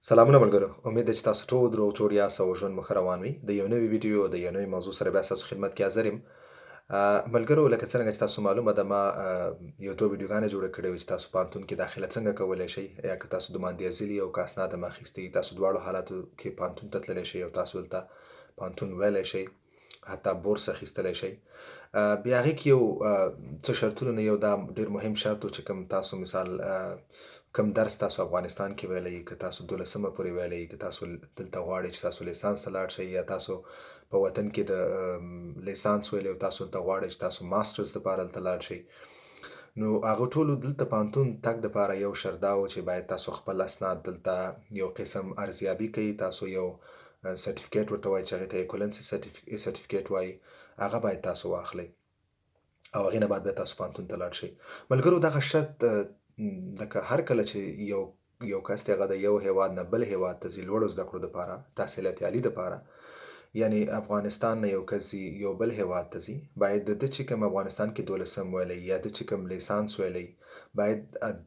سلامونه ملګرو، امید ده چې تاسو ټول روغ جوړ یاست او ژوند مو ښه روان وي. د یو نوي ویډیو او د یو نوي موضوع سره بیا ستاسو خدمت کې حاضر یم. ملګرو، لکه څرنګه چې تاسو معلومه ده، ما یو دوه ویډیوګانې جوړې کړې وې چې تاسو پوهنتون کې داخله څنګه کولی شئ، یا که تاسو demande d'asile او که اسناد هم اخیستي، تاسو دواړو حالاتو کې پوهنتون ته تللی شئ او تاسو دلته پوهنتون ویلی شئ، حتی بورس اخیستلی شئ. بیا هغې کې یو څه شرطونه نه، یو دا ډیر مهم شرط و چې کوم تاسو مثال کوم درس تاسو افغانستان کې ویلی، که تاسو دولسمه پورې ویلی، که تاسو دلته غواړئ چې تاسو لیسانس ته لاړ شئ، یا تاسو په وطن کې د لیسانس ویلی او تاسو دلته غواړئ چې تاسو masters لپاره دلته لاړ شئ، نو هغه ټولو دلته پوهنتون تګ دپاره یو شرط دا و چې باید تاسو خپل اسناد دلته یو قسم ارزیابي کوي. تاسو یو سرټیفیکیټ ورته وایي چې هغې ته equivalency certificate وایي، هغه باید تاسو واخلئ او هغې نه بعد بیا تاسو پوهنتون ته لاړ شئ. ملګرو، دغه شرط لکه هر کله چې یو کس دی، هغه د یو هیواد نه بل هیواد ته ځي لوړو زده کړو دپاره، تحصیلات عالي دپاره، یعنی افغانستان نه یو کس ځي یو بل هیواد ته ځي، باید د ده چې کوم افغانستان کې دولسم ویلی یا ده چې کوم لیسانس ویلی، باید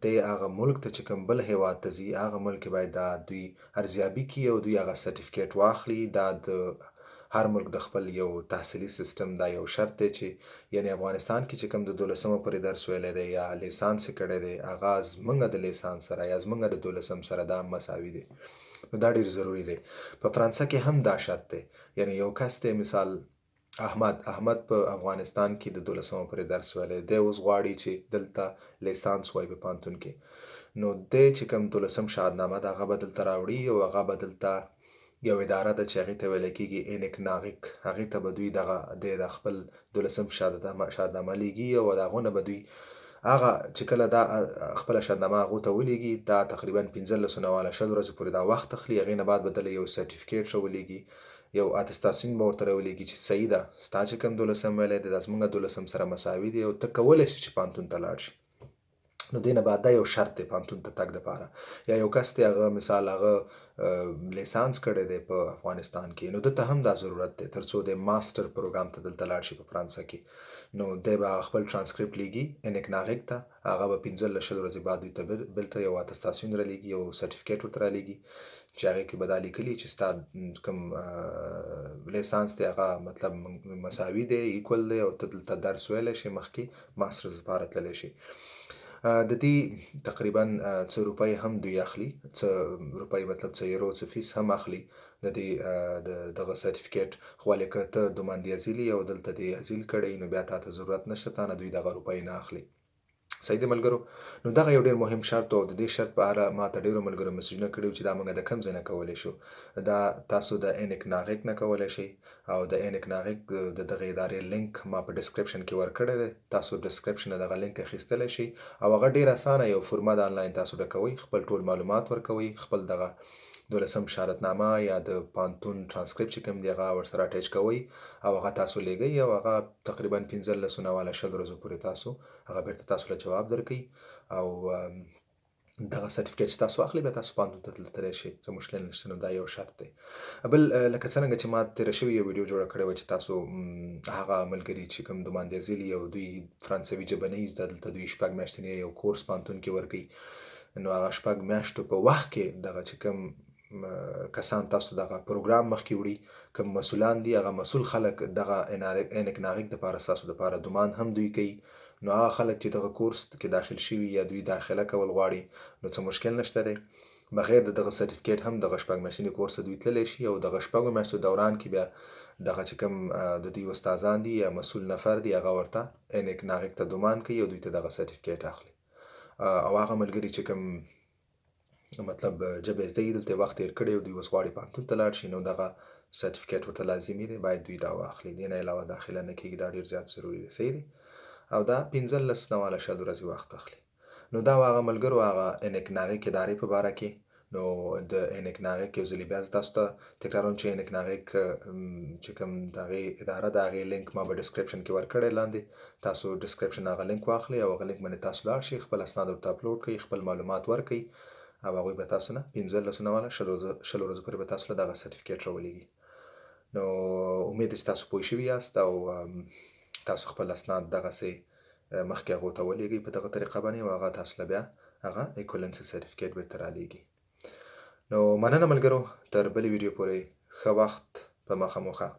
دی هغه ملک ته چې کوم بل هیواد ته ځي، هغه ملک کې باید دا دوی ارزیابي کړي او دوی هغه سرټیفیکیټ واخلي. دا د هر ملک د خپل یو تحصیلي سیستم دا یو شرط دی چې یعنی افغانستان کې چې کوم د دولسمه پورې درس ویلی دی یا لیسانس یې کړی دی، هغه زمونږ د لیسانس سره یا زمونږ د دولسم سره دا مساوي دی. نو دا ډیر ضروري دی. په فرانسه کې هم دا شرط دی. یعنی یو کس دی، مثال احمد، احمد په افغانستان کې د دولسمه پورې درس ویلی دی، اوس غواړي چې دلته لیسانس وایي په پوهنتون کې، نو دی چې کوم دولسم شهادنامه ده هغه به دلته راوړي او هغه به دلته یو اداره ده چې هغې ته ویل کېږي ENCNAREC، هغې ته به دوی دغه دی د خپل دولسم شهادنامه لیږي او د هغو نه به دوی هغه چې کله دا خپله شهادنامه هغو ته ولیږي، دا تقریبا 15 نه والا 20 ورځې پورې دا وخت اخلي. هغې نه بعد به دله یو سرټیفیکیټ راولیږي، یو attestation به ورته راولیږي چې صحیح ده، ستا چې کوم دولسم ویلی دی دا زموږ دولسم سره مساوي دی او ته کولی شې چې پوهنتون ته لاړ شې. نو دې نه بعد دا یو شرط دی پوهنتون ته تګ دپاره. یا یو کس دی، هغه مثال هغه لیسانس کړی دی په افغانستان کې، نو ده ته هم دا ضرورت دی تر څو د master پروګرام ته دلته لاړ شي په فرانسه کې، نو دی به خپل ترانسکریپټ لیږي ENCNAREC ته، هغه به 15 20 ورځې بعد دوی ته بېرته یو attestation رالیږي، یو سرټیفیکیټ ورته رالیږي چې هغې کې به دا لیکلي چې ستا کوم لیسانس دی هغه مطلب مساوي دی، equal دی او ته دلته درس ویلی شې، مخکې masters لپاره تللی شې. د دې تقریبا څه روپۍ هم دوی اخلي، څه روپۍ مطلب څه یورو څه فیس هم اخلي د دې د دغه سرټیفیکیټ. خو ولې که ته demande d'asile او دلته دې asile کړی نو بیا تا ته ضرورت نشته، تا نه دوی دغه روپۍ نه اخلي. صحیح دی ملګرو؟ نو دغه یو ډیر مهم شرط او د دې شرط په اړه ما ته ډیرو ملګرو مسیجونه کړي چې دا موږ د کوم ځای نه کولی شو. دا تاسو د ENCNAREC نه کولی شئ او د ENCNAREC د دغه ادارې لینک ما په description کې ورکړی دی، تاسو description نه دغه لینک اخیستلی شئ او هغه ډیر اسانه یو فورمه ده، آنلاین تاسو ډکوئ، خپل ټول معلومات ورکوئ، خپل دغه دولسم شهادتنامه یا د پوهنتون ترانسکریپټ چې کوم دی هغه ورسره attach کوئ او هغه تاسو لیږئ او هغه تقریبا 15 نه والا 20 ورځو پورې تاسو هغه بیرته تاسو له جواب درکوي او دغه سرټیفیکیټ چې تاسو اخلئ بیا تاسو پوهنتون ته تللی شئ، څه مشکل نشته. نو دا یو شرط دی. بل لکه څرنګه چې ما تېره شوې یو ویډیو جوړه کړې وه چې تاسو هغه ملګري چې کوم demande d'asile او دوی فرانسوي ژبه نه زده، دلته دوی شپږ میاشتنی یو کورس پوهنتون کې ورکوي، نو هغه شپږ میاشتو په وخت کې دغه چې کوم کسان تاسو دغه پروګرام مخکې وړي، کوم مسولان دي، هغه مسول خلک دغه ENCNAREC دپاره ستاسو دپاره demande هم دوی کوي. نو هغه خلک چې دغه کورس کې داخل شوي یا دوی داخله کول غواړي نو څه مشکل نشته دی، بغیر د دغه سرټیفیکیټ هم دغه شپږ میاشتني کورس ته دوی تللی شي او دغه شپږو میاشتو دوران کې بیا دغه چې کوم د دوی استادان دي یا مسول نفر دي هغه ورته ENCNAREC ته demande کوي او دوی ته دغه سرټیفیکیټ اخلي. او هغه ملګري چې کوم مطلب ژبه زده دلته وخت تېر کړی او دوی اوس غواړي پوهنتون ته لاړ شي، نو دغه سرټیفیکیټ ورته لازمي دی، باید دوی دا واخلي، دې نه علاوه داخله نه کېږي. دا ډېر زیات ضروري دی. صحیح دی؟ او دا 15 نه والا 20 ورځې وخت اخلي. نو دا هغه ملګرو هغه ENCNAREC ادارې په باره کې. نو د ENCNAREC یو ځلې بیا زه تاسو ته تکراروم چې ENCNAREC چې کوم د هغې اداره ده هغې لینک ما به description کې ورکړی، لاندې تاسو description هغه لینک واخلئ او هغه لینک باندې تاسو لاړ شئ، خپل اسناد ورته اپلوډ کړئ، خپل معلومات ورکړئ او هغوی به تاسو نه 15 نه والا 20 ورځو پورې به تاسو له دغه سرټیفیکیټ راولیږي. نو امید دی چې تاسو پوه شوي یاست او تاسو خپل اسناد دغسې مخکې هغو ته ولیږئ په دغه طریقه باندې او هغه تاسو له بیا هغه equivalency certificate بیرته رالیږي. نو مننه ملګرو، تر بلې ویډیو پورې ښه وخت، په مخه مو ښه.